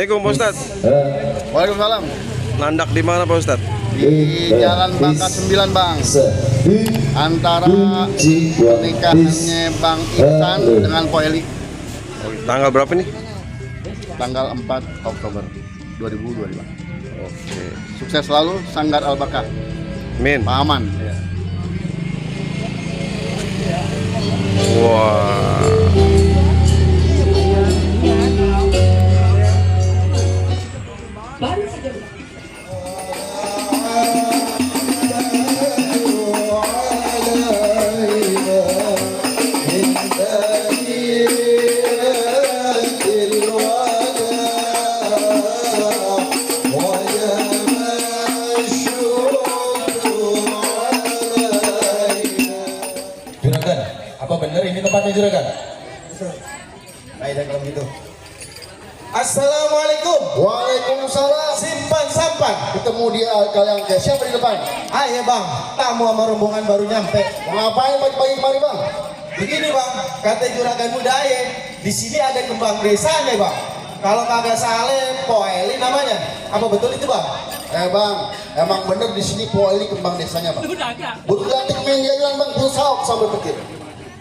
Assalamualaikum Pak Ustadz. Waalaikumsalam. Landak di mana Pak Ustadz? Di Jalan Bangka 9 Bang, antara pernikahannya Bang Ihsan dengan Po Eli. Tanggal berapa nih? Tanggal 4 Oktober 2025. Oke. Sukses selalu Sanggar Al-Bakah. Min. Pak Aman. Wah. Juragan, apa bener ini tempatnya Juragan? Baik kalau gitu. Assalamualaikum. Waalaikumsalam. Simpan sampan. Ketemu dia kalian ke siapa di depan? Ayo bang, tamu sama rombongan baru nyampe. Ngapain pagi-pagi kemari Bang? Begini bang, kata juragan budaya, di sini ada kembang desanya bang. Kalau kagak salah, Po Eli namanya. Apa betul itu bang? Bang, emang bener di sini Po Eli kembang desanya Bang. Butuh gantik main dia bilang Bang, perlu sauk sambil pikir.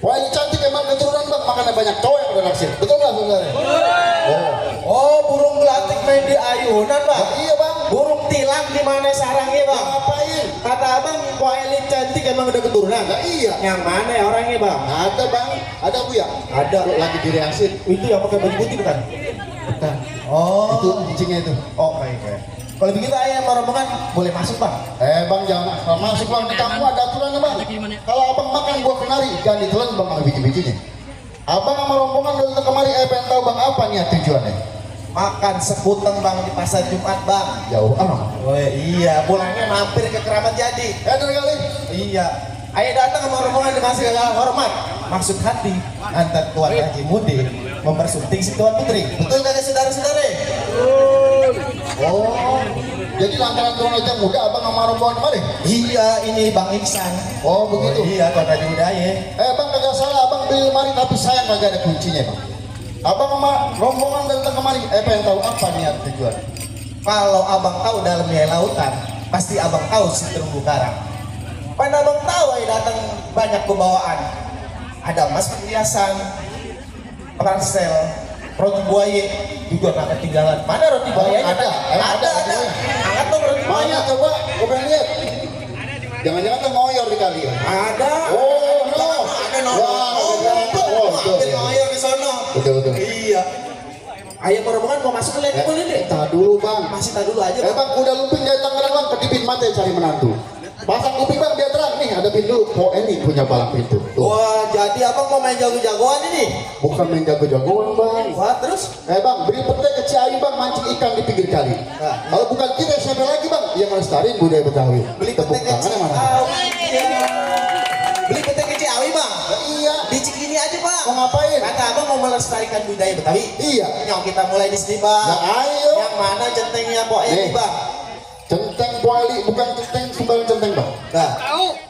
Po Eli cantik emang keturunan Bang, makanya banyak cowok yang udah naksir. Betul nggak sebenarnya? Oh, burung gelatik main di ayunan bang. Iya Bang. Burung tilang di mana sarangnya bang? Ngapain? Kata abang, Po Eli cantik emang udah keturunan. Nah, iya. Yang mana ya orangnya bang? Ada Bang, ada Bu ya? Ada. Lagi direaksin. Itu yang pakai baju putih bukan? Bukan. Oh, Itu kucingnya itu. Oh, baik. Kalau begitu ayah sama rombongan boleh masuk bang? Bang, jangan asal masuk Bang, di kamu ada aturannya Bang. Kalau abang makan buah kenari, jangan ditelan Bang sama biji-bijinya. Abang sama rombongan datang kemari, pengen tahu Bang apa niat tujuannya? Makan sekuteng bang di pasar Jumat bang. Jauh amat. Oh iya, pulangnya mampir ke Keramat Jati. Dari kali. Iya. Ayah datang sama rombongan dikasih hormat. Maksud hati, antar tuan Haji Mudi mempersunting si tuan putri. Betul kagak saudara-saudara? Oh, jadi lantaran tuan aja muda abang sama rombongan kemari? Iya, ini Bang Iksan. Oh begitu. Iya, tuan Haji Budaya. Bang, kagak salah abang beli lemari tapi sayang kagak ada kuncinya Bang. Abang sama rombongan datang kemari, pengen tahu apa niat tujuan? Kalau abang tahu dalamnya lautan, pasti abang tahu si terumbu karang. Pada abang tahu datang banyak pembawaan. Ada emas perhiasan, ransel, roti buaya juga nggak ketinggalan. Mana roti buayanya? Ada. Angkat dong roti buaya. Mana coba, gue pengen lihat. Jangan-jangan tuh ngoyor di kali. Ada. Oh, no. Ada no. Wah, Ada ngoyor di sono. Betul. Iya. Ayah rombongan mau masuk ke boleh deh. Tahan dulu Bang. Masih tak dulu aja. Bang, udah lumping dari Tangerang Bang, kedipin mata cari menantu. Pasang kuping Bang, biar terang nih, hadapin dulu. Po Eli punya palang pintu. Tuh. Wah, jadi abang mau main jago-jagoan ini? Bukan main jago-jagoan Bang. Wah, terus? Bang, beri petai ke Ciawi Bang, mancing ikan di pinggir kali. Nah. Kalau bukan kita, siapa lagi Bang? Yang melestariin budaya Betawi. Beli Tepuk petai ke tangannya mana? Ciawi. Iya. Beli petai ke Ciawi bang? Iya. Di Cikini aja bang. Mau ngapain? Kata abang mau melestarikan budaya Betawi. Iya. Nyok kita mulai di sini bang. Nah, ayo. Yang mana centengnya Po Eli bang? Centeng Po Eli, bukan centeng sembarang centeng Bang. Nah,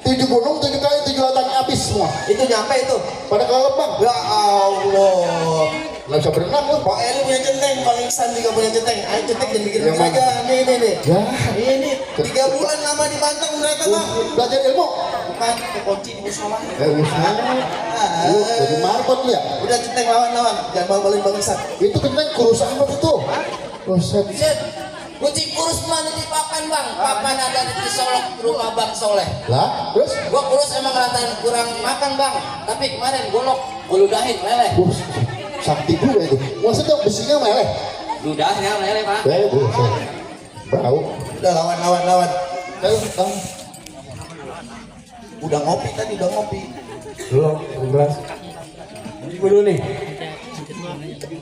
7 gunung, 7 kali, 7 lautan habis semua. itu nyampe itu. Pada kelelep Bang. Ya Allah. Nggak bisa berenang lu. Po Eli punya centeng, Bang Iksan juga punya centeng. Ayo centeng dan bikin Yang mana? aja. Nih. Ya. Ini 3 bulan lama di Banten mereka bang. Belajar ilmu. Bukan kekunci di musola. Usaha. Lu jadi marbot lu ya. Udah centeng lawan. Jangan bang Bang Iksan. Itu centeng kurus amat itu. Buset. Set, kucing kurus mana di papan bang? Papan ada di Solok rumah Bang Soleh. Lah, terus? Gua kurus emang rata kurang makan bang. Tapi kemarin golok, gua ludahin meleleh. Bus, sakti juga itu. Maksudnya besinya meleleh. Ludahnya meleleh pak. Buset. Bau. Udah lawan. Ayo, Bang. Udah ngopi tadi, udah ngopi. Belum, belas. Dulu nih.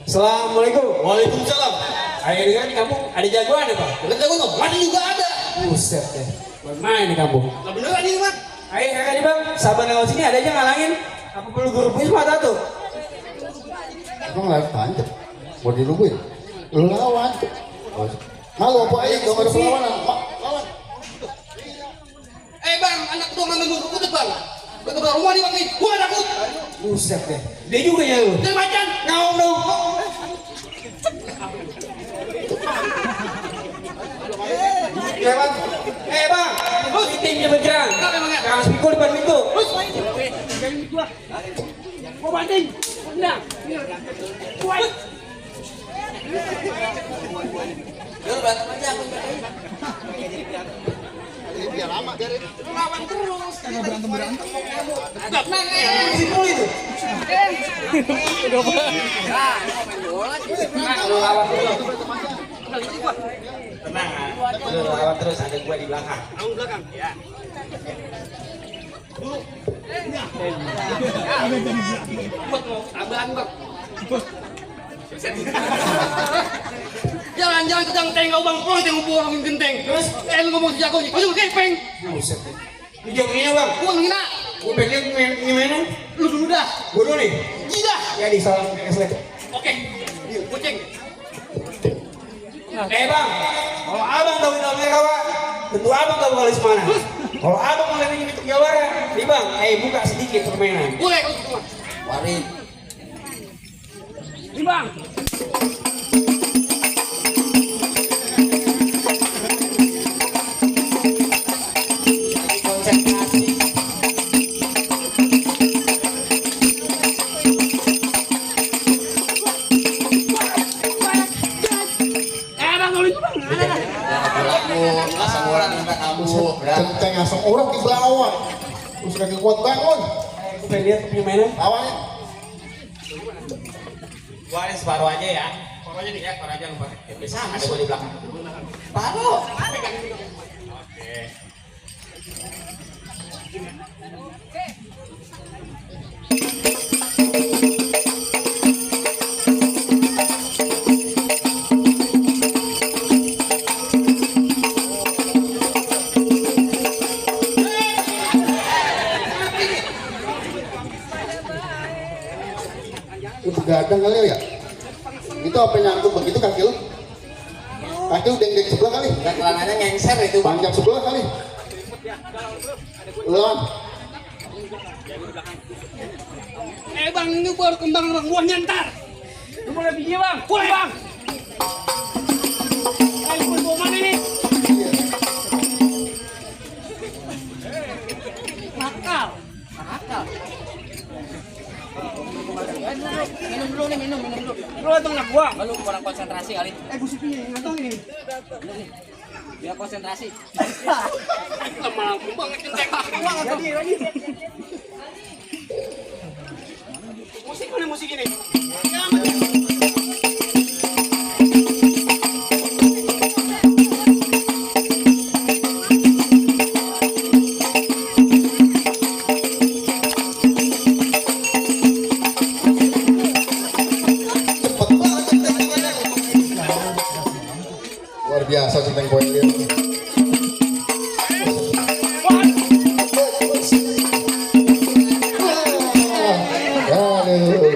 Assalamualaikum. Waalaikumsalam. Ayah dengar di kampung ada jagoan ya, Pak? Bukan jago nggak? Mana juga ada. Buset deh. Main di kampung. Lah beneran ini bang? Ayah kakak nih Bang, sabar lewat sini ada aja ngalangin. Apa perlu guru Puspa tuh? Emang lagi pancet. Mau dilubuin. Lu lawan. Malu apa aja gak ada perlawanan. Lawan. Bang, anak tua ngambil guru kutut bang. Betul rumah di bang nih. Gua nggak takut. Buset deh. Dia juga ya lu. Jadi macan. Ngaung dong. Bang. Bang, meetingnya berjalan. Jangan pikul depan pintu. Mau banding? Enggak. Kuat. Yuk berantem aja aku. Biar lama biarin. Lawan terus. Kalau berantem. Pikul itu. Lu lawan terus. Tenang. Lu lawan terus, ada gua di belakang. Aku belakang. Ya. Tambahan bang. Jangan ketang tengok bang, pulang tengok buang genteng. Terus, lu ngomong si jago, kau juga kepeng. Buset. Lu jauhnya bang. Gua ngina. Gua pengen gimana? Lu dulu dah. Gua dulu nih. Tidak. Ya di salam keslet. Oke. Kucing. Bang, kalau abang tahu dalamnya kawan, tentu abang tahu kalau mana. Kalau abang mau lagi untuk jawara, nih bang, buka sedikit permainan. Boleh kau semua. Warin. Ini bang. Konsentrasi. Bang, kalau itu bang. Ada. Aku asal orang minta kamu. Centeng asal orang di bawah. Terus kaki kuat bangun. Aku pengen lihat punya mainan. Awalnya. Gua ada separuh aja ya. Separuh aja nih ya, separuh aja lupa. Bisa, ada gua di belakang. Separuh. Oke. Itu gadang kali ya? Itu apa nyangkut begitu kaki lu? Kaki lu deng-deng sebelah kali? Enggak celananya ngengser itu bang. Panjang sebelah kali? Ulang. Bang, ini baru kembang bang, buahnya ntar. Lu boleh biji bang, boleh bang. Ayo, bawa mana ini? Nakal. Minum dulu nih, minum dulu. Lu datang anak gua. Lu kurang konsentrasi kali. Busuk ini, datang ini. Biar konsentrasi. Lama banget kenceng. Lagi. Musik mana musik ini? Luar biasa centeng poin dia.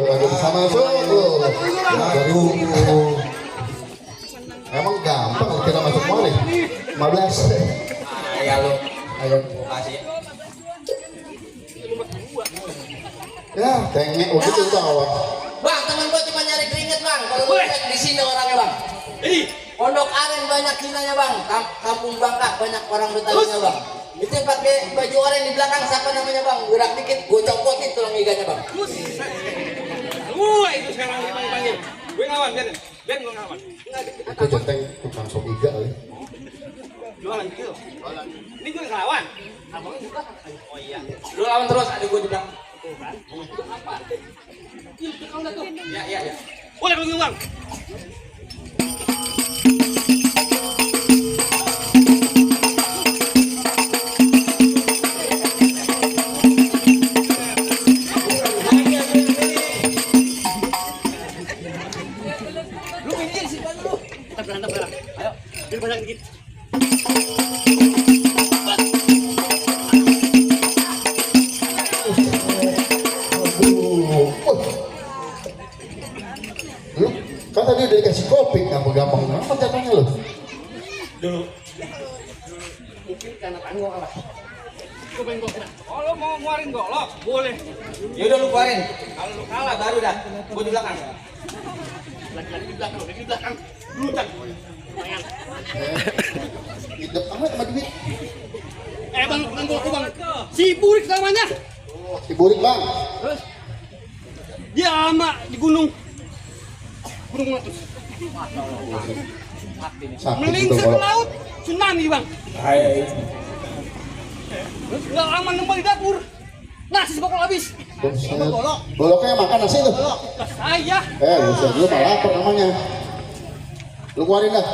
Aduh, sama masuk. Aduh. Emang gampang kita masuk mana? 15. Ya lu. Ayo. Kasih. Ya, tengek begitu udah awak. Bang, temen gua cuma nyari keringet bang. Kalau lu lihat di sini orangnya bang. Ini Pondok Aren banyak Cinanya bang. Kampung Bangka banyak orang Betalinya bang. Itu yang pakai baju oranye di belakang siapa namanya bang? Gerak dikit, gue copotin tulang iganya bang. gua itu sekarang dipanggil. Gue ngelawan, biar gua ngelawan. Itu centeng tukang sobiga kali. Jualan gitu. Ini gue ngelawan. Abangnya buka. Oh iya. Lu lawan terus, ada gua di belakang. Ya. Boleh kalau bang. Lu pinggir sih bang lu. Kita berantem. Ayo, biar banyak dikit. Lu kan tadi udah dikasih kopi, gampang-gampang apa jatuhnya lu? Dulu. Mungkin karena tanggung kalah. Gue pengen golok. Oh, lo mau ngeluarin golok? Boleh. Ya udah lu keluarin. Kalau lu kalah baru dah. Gua di belakang. Lagi di belakang, di belakang. Lu kan. Hidup amat sama duit. Bang, gol aku bang. Si Burik namanya. Si Burik bang. Terus dia ama di gunung Meratus. Sakit Melingsir betul ke golok. laut, tsunami bang. Terus nggak aman nembal di dapur. Nasi sebakul habis. Goloknya makan nasi tuh. Saya. Buset, lu malah lapar namanya. Lu keluarin dah.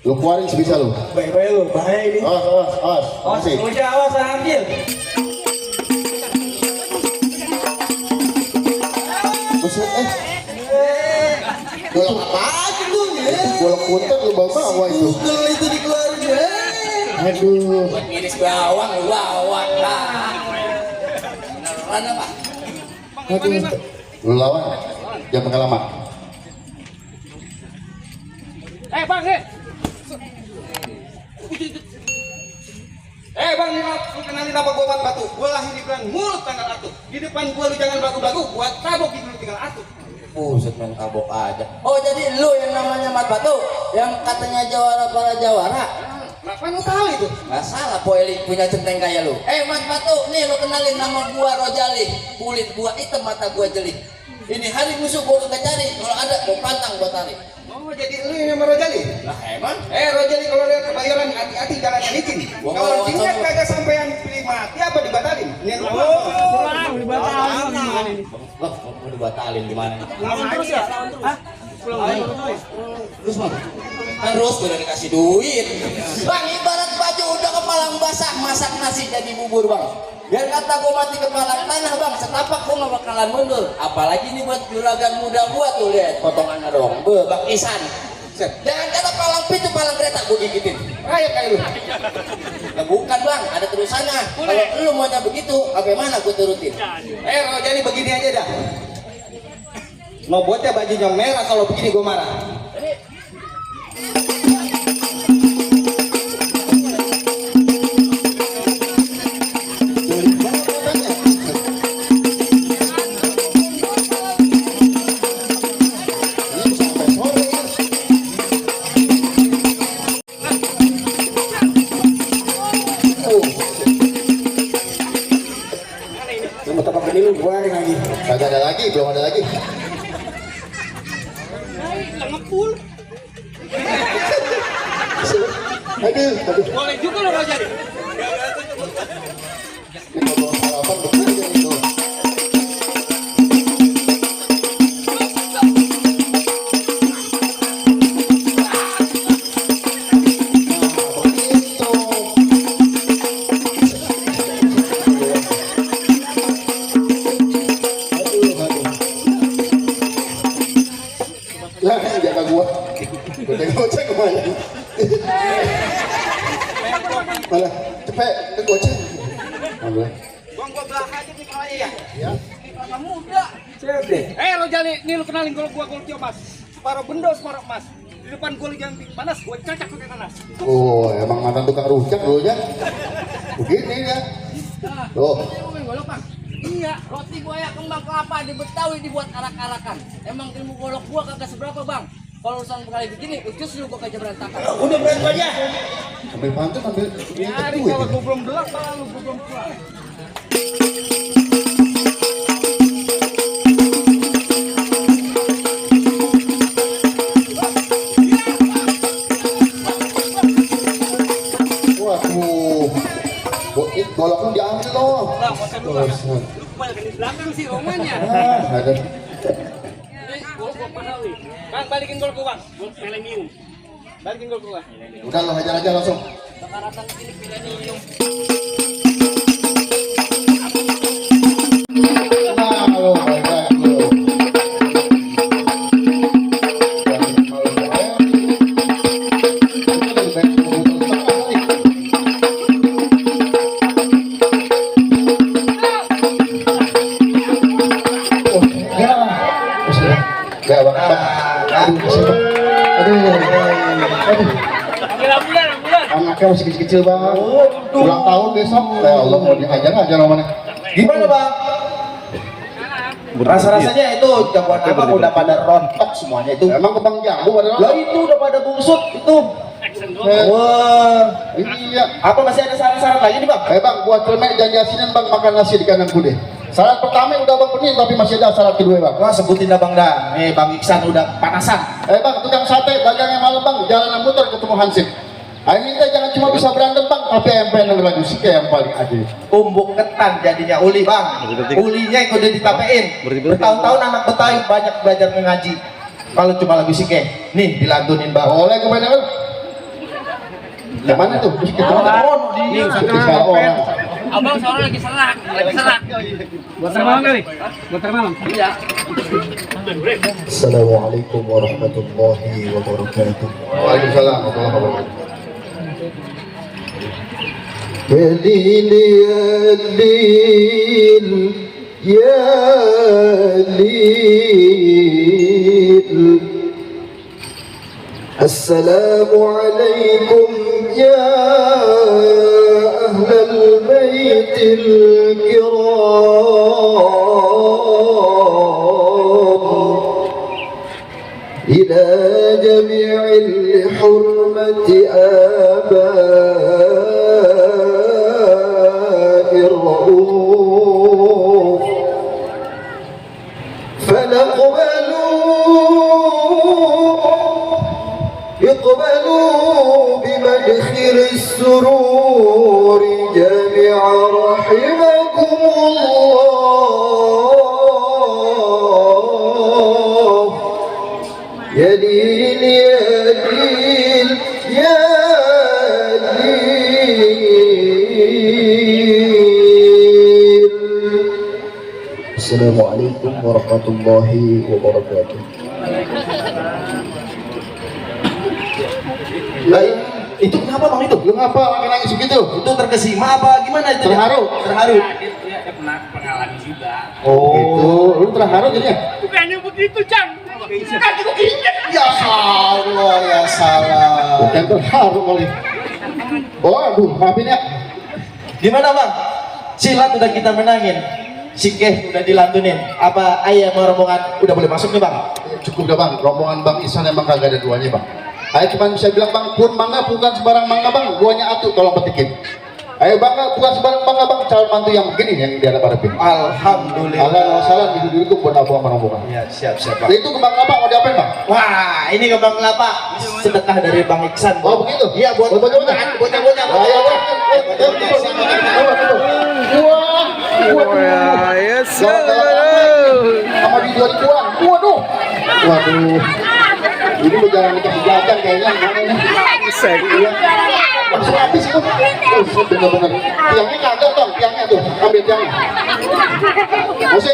Lu keluarin sebisa lu. Baik-baik lu, bahaya ini. Awas. Masih. Udah awas ambil. Buset, golok apaan itu ya? Golok punten lu bawa itu. Google itu dikeluarin ya. Aduh. Buat ngiris bawang, lu bawang lah. Beneran apa? Aduh. Lu lawan. Jangan pakai lama. Bang, Bang, lu kenalin nama gua Mat Batu. Gua lahir di bulan Mulut tanggal atuh. Di depan gua lu jangan bagu-bagu, gua tabok di dulu tinggal atuh. Buset main tabok aja. Oh jadi lu yang namanya Mat Batu, yang katanya jawara para jawara. Kenapa lu tahu itu? Gak salah Po Eli punya centeng kayak lu. Mat Batu, nih lu kenalin nama gua Rojali. Kulit gua hitam, mata gua jeli. Ini hari musuh gua udah cari. Kalau ada gua pantang gua tarik. Oh, jadi lu yang nama Rojali? Lah emang? Rojali kalau lihat kebayoran hati-hati jalan yang licin. Wah, Kalau wah, tingkat wah. kagak sampean pilih mati apa dibatalin? Loh, mau dibatalin gimana? terus ya? Hah? Terus mah? Terus gua udah dikasih duit. Bang, ibarat baju udah kepalang basah, masak nasi jadi bubur bang. Biar kata gua mati kepalang tanah bang, setapak gua gak bakalan mundur. Apalagi ini buat juragan muda gua tuh lihat potongannya dong. Bak Isan. Jangan kata palang pintu, palang kereta gua gigitin. Kayak lu. Nah, bukan bang, ada terusannya. Kalau lu maunya begitu, bagaimana gua turutin? Rojali begini aja dah. Mau buatnya bajunya merah, kalau begini gua marah. Lu tapak gede lu keluarin lagi. Kagak ada lagi, belum ada lagi. Nggak ngepul. Aduh. Boleh juga lo Rojali. Ini kalau sarapan begini itu. Lah, jaga gua. Goceng kemana? Malah, cepet, goceng. Alhamdulillah. Bang, gua belah aja nih kalau ya. Ya. Kakak muda. Siap deh. Rojali, nih lu kenalin gol gua gol tio mas. Separuh bendo, separuh emas. Di depan gol yang panas, gua cacak pakai nanas. Oh, emang mantan tukang rujak dulunya. Begini ya. Tuh. Golok bang. Iya, roti buaya kembang kelapa di Betawi dibuat arak-arakan. Emang ilmu golok gua kagak seberapa bang. Kalau urusan kali begini, ucus lu gua kayak berantakan. Udah bantu aja. Ambil pantun, ambil Biarin duit. kalau gua belum belak, malah lu gua belum pulang. Waduh. Golok lu diambil loh. Bang, makan dulu bang. Lu kebanyakan di belakang sih romanya. Ada. Gol gua padahal nih. Bang, balikin gol gua bang. Gol milenium. Balikin gol gua. Udah lo hajar aja langsung. Sekaratan ini milenium. Nah, lo banyak lo. Gak bang, aduh, anaknya masih kecil-kecil bang, ulang tahun besok, ya Allah mau dihajar aja namanya. Gimana bang? Rasa-rasanya itu jagoan abang udah pada rontok semuanya itu. Emang kembang jambu ada Lah itu udah pada busuk itu. Wah, iya. apa masih ada syarat-syarat lagi nih bang? Bang, buat celemek janji asinan bang makan nasi di kandang kude. Syarat pertama udah bang penuhin tapi masih ada syarat kedua bang. Wah sebutin dah bang dah. Bang Iksan udah panasan. Bang, tukang sate dagang yang malam bang, jalanan muter ketemu Hansip. Ayo minta jangan cuma bisa berantem bang, tapi yang lagi suka yang paling adil. Umbuk ketan jadinya uli bang. Ulinya yang udah ditapein. Bertahun-tahun anak Betawi banyak belajar mengaji. Kalau cuma lagu sike, nih dilantunin bang. Oleh kepada bang. Yang mana tuh? Kita orang. Abang seorang lagi serak. Buat malam kali? Buat malam? Iya. Assalamualaikum warahmatullahi wabarakatuh. Waalaikumsalam warahmatullahi wabarakatuh. يا ليل يا ليل يا ليل السلام عليكم يا أهل البيت الكرام إلى جميع الحرمة آباء الرؤوف اقبلوا بمدخل السرور جميع رحمكم الله يا ليل يا ليل يا ليل. السلام عليكم ورحمة الله وبركاته. Baik, itu kenapa bang itu? Lu ngapa makin nangis begitu? Itu terkesima apa gimana itu? Terharu? Terharu. Dia pernah pengalaman juga. Oh gitu, lu terharu jadinya? Bukannya begitu, Cang. Kaki begini. Ya Allah, ya salah. Bukan terharu kali. Oh aduh, maafin ya. Gimana bang? Silat udah kita menangin, sikeh udah dilantunin. Apa ayam rombongan udah boleh masuk nih bang? Cukup dah bang, rombongan Bang Ihsan emang kagak ada duanya bang. Ayo cuma bisa bilang bang, pun mangga bukan sembarang mangga bang, duanya atuh tolong petikin. Ayo bangga bukan sembarang bangga bang, calon mantu yang begini yang dihadap-hadapin. Alhamdulillah. Alhamdulillah hidup-hidup buat apa rombongan. Ya siap Nah, itu kembang apa mau diapain bang? Wah, ini kembang kelapa sedekah dari Bang Iksan. Oh begitu? Iya buat bocah-bocah. bocah-bocah. Ayo bang. Wah, yes, sama di 2000-an. Waduh. Ini mau jalan dikasih jajan kayaknya. Iya. Langsung habis itu. Bener-bener. Tiangnya kagak dong, tiangnya tuh. Ambil tiangnya. Musik.